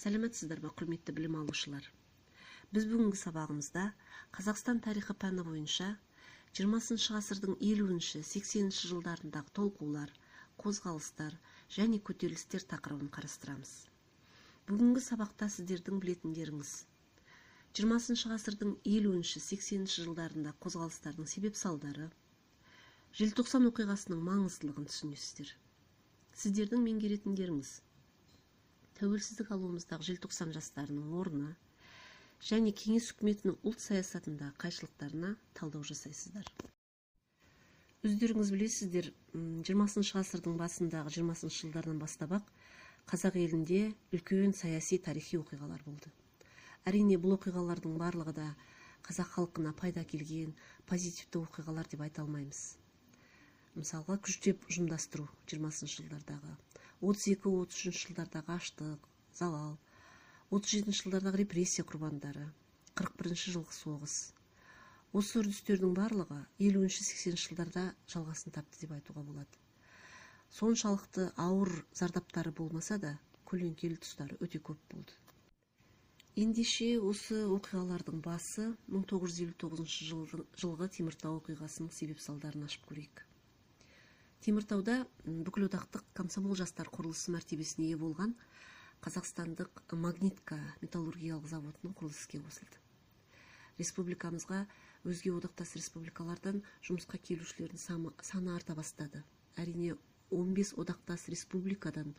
Сәлеметсіздер ме, құрметті білім алушылар! Біз бүгінгі сабағымызда Қазақстан тарихы пәні бойынша 20 ғасырдың 50-80 жылдарындағы толқулар, қозғалыстар және көтерілістер тақырыбын қарастырамыз. Бүгінгі сабақта сіздердің білетіндеріңіз: 20 ғасырдың 50-80 жылдарында қозғалыстардың себеп-салдары, Желтоқсан оқиғасының маңыздылығын түсінесіздер. Сіздердің меңгеретіндеріңіз: тәуелсіздік алуымыздағы Желтоқсан жастарының орны және Кеңес үкіметінің ұлт саясатындағы қайшылықтарына талдау жасайсыздар. Өздеріңіз білесіздер, 20 ғасырдың басындағы 20 жылдардан бастап-ақ қазақ елінде үлкен саяси, тарихи оқиғалар болды. Әрине, бұл оқиғалардың барлығы да қазақ халқына пайда келген позитивті оқиғалар деп айта алмаймыз. Мысалға, күштеп ұжымдастыру 20 жылдардағы, 32-33 жылдардағы аштық, залал, 37 жылдардағы репрессия құрбандары, 41 жылғы соғыс. Осы үрдістердің барлығы 50-80 жылдарда жалғасын тапты деп айтуға болады. Соншалықты ауыр зардаптары болмаса да, көлеңкелі тұстары өте көп болды. Ендеше, осы оқиғалардың басы 1959 жылғы Теміртау оқиғасының себеп салдарын ашып көрейік. Теміртауда бүкілодақтық комсомол жастар құрылысы мәртебесіне ие болған қазақстандық Магнитка металлургиялық заводының құрылысы іске қосылды. Республикамызға өзге одақтас республикалардан жұмысқа келушілердің саны арта бастады. Әрине, 15 одақтас республикадан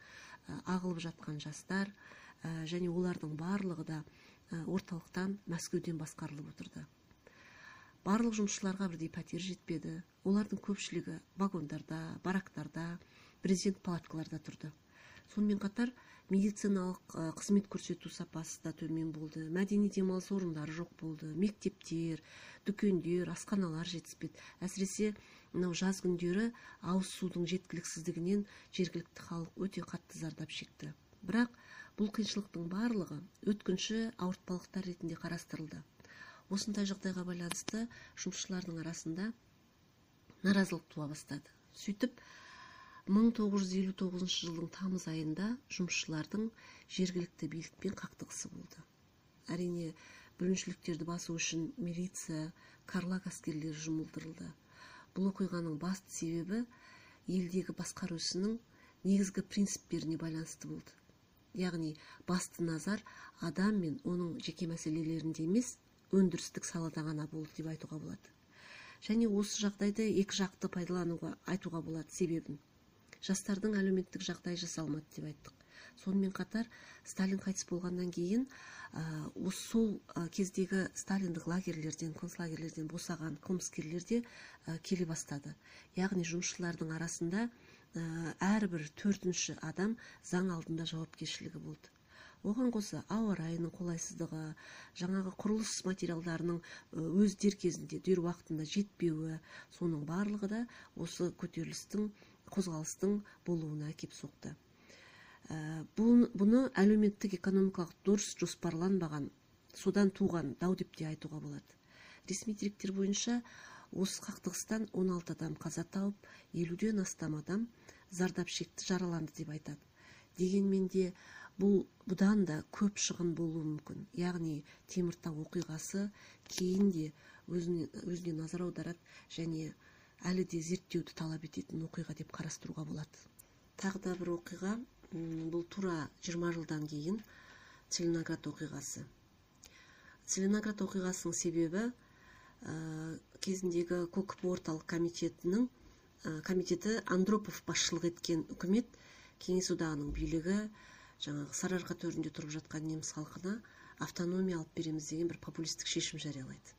ағылып жатқан жастар және олардың барлығы да орталықтан, Мәскеуден басқарылып отырды. Барлық жұмысшыларға бірдей пәтер жетпеді. Олардың көпшілігі вагондарда, барактарда, брезент палаткаларда тұрды. Сонымен қатар медициналық қызмет көрсету сапасы да төмен болды, мәдени демалыс орындары жоқ болды, мектептер, дүкендер, асханалар жетіспеді. Әсіресе мынау жаз күндері ауыз судың жеткіліксіздігінен жергілікті халық өте қатты зардап шекті. Бірақ бұл қиыншылықтың барлығы өткінші ауыртпалықтар ретінде қарастырылды. Осындай жағдайға байланысты жұмысшылардың арасында наразылық туа бастады. Сөйтіп, 1959 жылдың тамыз айында жұмысшылардың жергілікті билікпен қақтығысы болды. Әрине, бүліншіліктерді басу үшін милиция, Карлаг әскерлері жұмылдырылды. Бұл оқиғаның басты себебі елдегі басқару ісінің негізгі принциптеріне байланысты болды. Яғни басты назар адам мен оның жеке мәселелерінде емес, өндірістік салада ғана болды деп айтуға болады. Және осы жағдайды екі жақты пайдалануға айтуға болады себебін. Жастардың әлеуметтік жағдайы жасалмады деп айттық. Сонымен қатар Сталин қайтыс болғаннан кейін осы сол кездегі сталиндік лагерлерден, концлагерлерден босаған қылмыскерлер де келе бастады. Яғни жұмысшылардың арасында әрбір төртінші адам заң алдында жауапкершілігі болды. Оған қоса ауа райының қолайсыздығы, жаңағы құрылыс материалдарының өз дер кезінде, дер уақытында жетпеуі, соның барлығы да осы көтерілістің, қозғалыстың болуына әкеп соқты. Бұны әлеуметтік экономикалық дұрыс жоспарланбаған, содан туған дау деп те айтуға болады. Ресми деректер бойынша осы қақтығыстан 16 адам қаза тауып, 50-ден астам адам зардап шекті, жараланды деп айтады. Дегенмен де бұл бұдан да көп шығын болуы мүмкін. Яғни Теміртау оқиғасы кейін де өзіне назар аударады және әлі де зерттеуді талап ететін оқиға деп қарастыруға болады. Тағы да бір оқиға, бұл тура 20 жылдан кейін Целиноград оқиғасы. Целиноград оқиғасының себебі кезіндегі КОКП орталық комитеті Андропов басшылық еткен үкімет Кеңес одағының билігі жаңағы Сарыарқа төрінде тұрып жатқан неміс халқына автономия алып береміз деген бір популистік шешім жариялайды.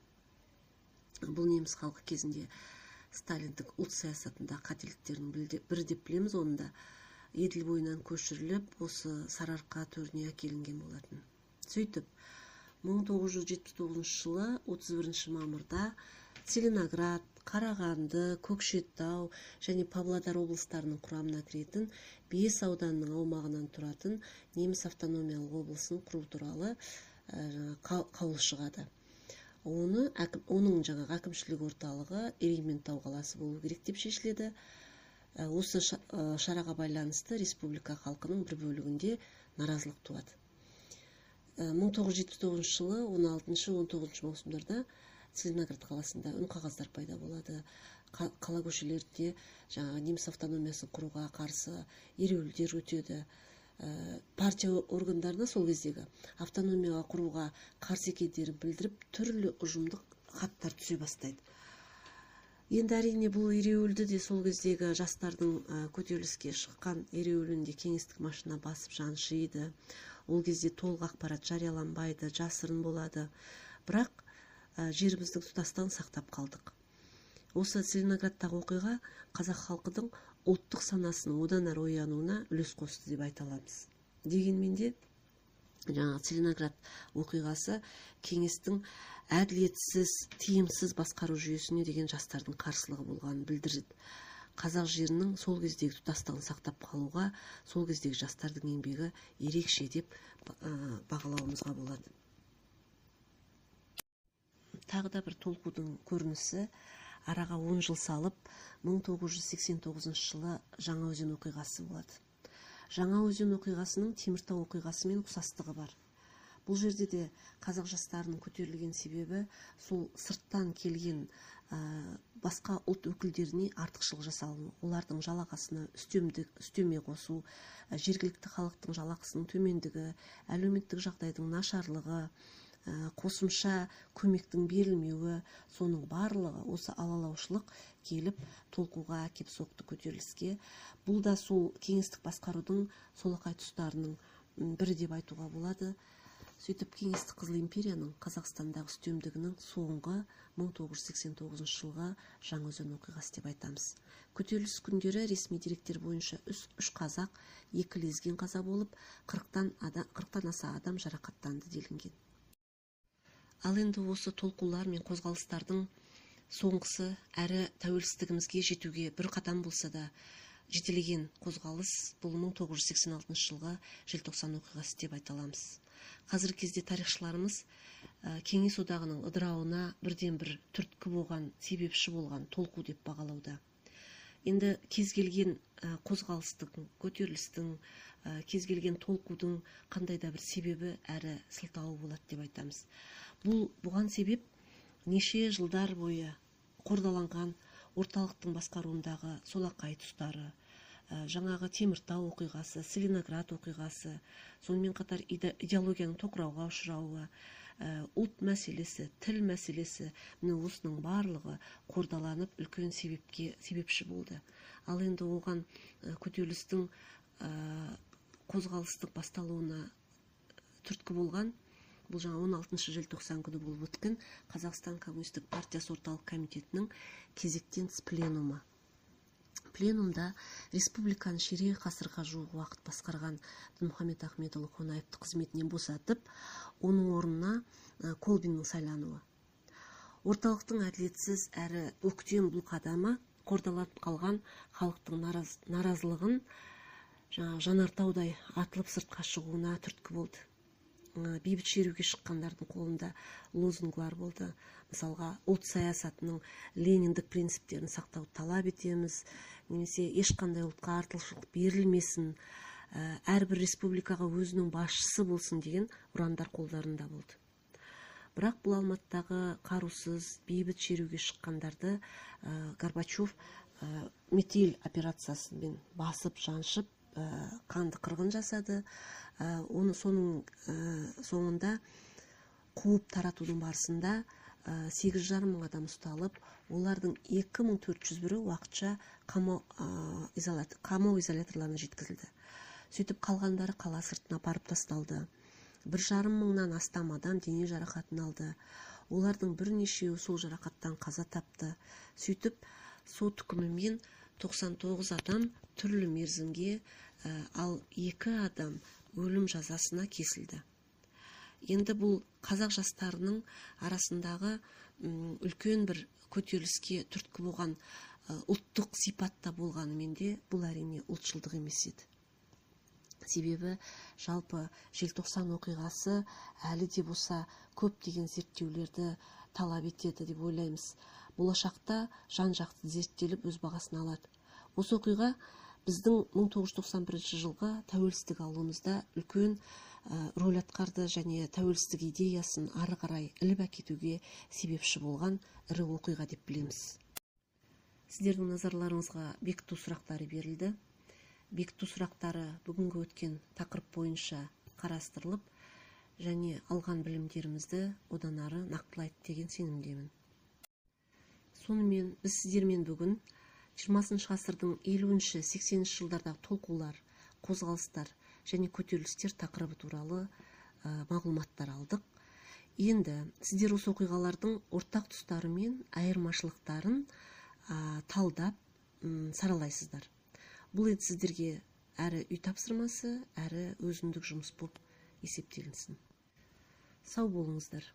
Бұл неміс халқы кезінде сталиндік ұлт саясатында қателіктерінің бірі деп білеміз, оны да Еділ бойынан көшіріліп, осы Сарыарқа төріне әкелінген болатын. Сөйтіп, 1979 жылы 31 мамырда Целиноград, Қарағанды, Көкшетау және Павлодар облыстарының құрамына кіретін 5 ауданның аумағынан тұратын неміс автономиялық облысын құру туралы қаулы шығады. Оның жаңағы әкімшілік орталығы Ерейментау қаласы болу керек деп шешіледі. Осы шараға байланысты республика халқының бір бөлігінде наразылық туады. 1979 жылы 16-19 маусымдарда Целиноград қаласында үнқағаздар пайда болады. Қала көшелерінде жаңағы неміс автономиясын құруға қарсы ереуілдер өтеді. Партия органдарына сол кездегі автономияға құруға қарсы екендерін білдіріп, түрлі ұжымдық хаттар түсе бастайды. Енді әрине бұл ереуілді де сол кездегі жастардың көтеріліске шыққан ереуілінде кеңестік машина басып жаншиды. Ол кезде толық ақпарат жарияланбайды, жасырын болады. Бірақ жеріміздің тұтастығын сақтап қалдық. Осы Целиноградтағы оқиға қазақ халқының ұлттық санасының одан әрі оянуына үлес қосты деп айта аламыз. Дегенмен де жаңағы Целиноград оқиғасы кеңестің әділетсіз, тиімсіз басқару жүйесіне деген жастардың қарсылығы болғанын білдірді. Қазақ жерінің сол кездегі тұтастығын сақтап қалуға сол кездегі жастардың еңбегі ерекше деп бағалауымызға болады. Тағы да бір толқудың көрінісі араға 10 жыл салып 1989 жылы Жаңаөзен оқиғасы болады. Жаңаөзен оқиғасының Теміртау оқиғасымен ұқсастығы бар. Бұл жерде де қазақ жастарының көтерілген себебі сол сырттан келген басқа ұлт өкілдеріне артықшылық жасалу, олардың жалақысына үстеме қосу, жергілікті халықтың жалақысының төмендігі, әлеуметтік жағдайдың нашарлығы, қосымша көмектің берілмеуі, соның барлығы осы алалаушылық келіп толқуға әкеп соқты көтеріліске. Бұл да сол кеңестік басқарудың солақай тұстарының бірі деп айтуға болады. Сөйтіп кеңестік Қызыл империяның Қазақстандағы үстемдігінің соңғы 1989 жылғы Жаңаөзен оқиғасы деп айтамыз. Көтеріліс күндері ресми деректер бойынша 3 қазақ, 2 лезгин қаза болып, 40-тан аса адам жарақаттанды делінген. Ал енді осы толқулар мен қозғалыстардың соңғысы әрі тәуелсіздігімізге жетуге бір қадам болса да жетелеген қозғалыс бұл 1986 жылғы Желтоқсан оқиғасы деп айта аламыз. Қазіргі кезде тарихшыларымыз Кеңес одағының ыдырауына бірден бір түрткі болған, себепші болған толқу деп бағалауда. Енді кез келген қозғалыстың, көтерілістің, кез келген толқудың қандай да бір себебі әрі сылтауы болады деп айтамыз. Бұған себеп неше жылдар бойы қордаланған орталықтың басқаруындағы солақай тұстары, жаңағы Теміртау оқиғасы, Целиноград оқиғасы, сонымен қатар идеологияның тоқырауға ұшырауы, ұлт мәселесі, тіл мәселесі, міне осының барлығы қордаланып үлкен себепші болды. Ал енді оған көтерілістің, қозғалыстың басталуына түрткі болған бұл жаңа 16 желтоқсан күні болып өткен Қазақстан Коммунистік партиясы орталық комитетінің кезектен тыс пленумы. Пленумда республиканы ширек ғасырға жуық уақыт басқарған Дінмұхамед Ахметұлы Қонаевты қызметінен босатып, оның орнына Колбиннің сайлануы. Орталықтың әділетсіз әрі өктем бұл қадамы қордаланып қалған халықтың наразылығын жаңа жанартаудай атылып сыртқа шығуына түрткі болды. Бейбіт шеруге шыққандардың қолында лозунгылар болды. Мысалға, ұлт саясатының лениндік принциптерін сақтауды талап етеміз, немесе ешқандай ұлтқа артықшылық берілмесін, әрбір республикаға өзінің басшысы болсын деген ұрандар қолдарында болды. Бірақ бұл Алматыдағы қарусыз бейбіт шеруге шыққандарды Горбачев метель операциясымен басып, жаншып, қанды қырғын жасады. Оны соның соңында қуып таратудың барысында 8,5 мың адам ұсталып, олардың 2401-і уақытша қамау изоляторларына жеткізілді. Сөйтіп қалғандары қала сыртына апарып тасталды. 1,5 мыңнан астам адам дене жарақатын алды. Олардың бірнешеуі сол жарақаттан қаза тапты. Сөйтіп сот үкімімен 99 адам түрлі мерзімге, ал 2 адам өлім жазасына кесілді. Енді бұл қазақ жастарының арасындағы үлкен бір көтеріліске түрткі болған ұлттық сипатта болғанымен де бұл әрине ұлтшылдық емес еді. Себебі жалпы Желтоқсан оқиғасы әлі де болса көптеген зерттеулерді талап етеді деп ойлаймыз. Болашақта жан-жақты зерттеліп өз бағасын алады. Осы оқиға біздің 1991 жылғы тәуелсіздік алуымызда үлкен рөл атқарды және тәуелсіздік идеясын ары қарай іліп әкетуге себепші болған ірі оқиға деп білеміз. Сіздердің назарларыңызға бекіту сұрақтары берілді. Бекіту сұрақтары бүгінгі өткен тақырып бойынша қарастырылып және алған білімдерімізді одан ары нақтылайды деген сенімдемін. Сонымен, біз сіздермен бүгін 20 ғасырдың 50-80 жылдардағы толқулар, қозғалыстар және көтерілістер тақырыбы туралы мағлұматтар алдық. Енді сіздер осы оқиғалардың ортақ тұстары мен айырмашылықтарын талдап, саралайсыздар. Бұл енді сіздерге әрі үй тапсырмасы, әрі өзіндік жұмыс болып есептелінсін. Сау болыңыздар.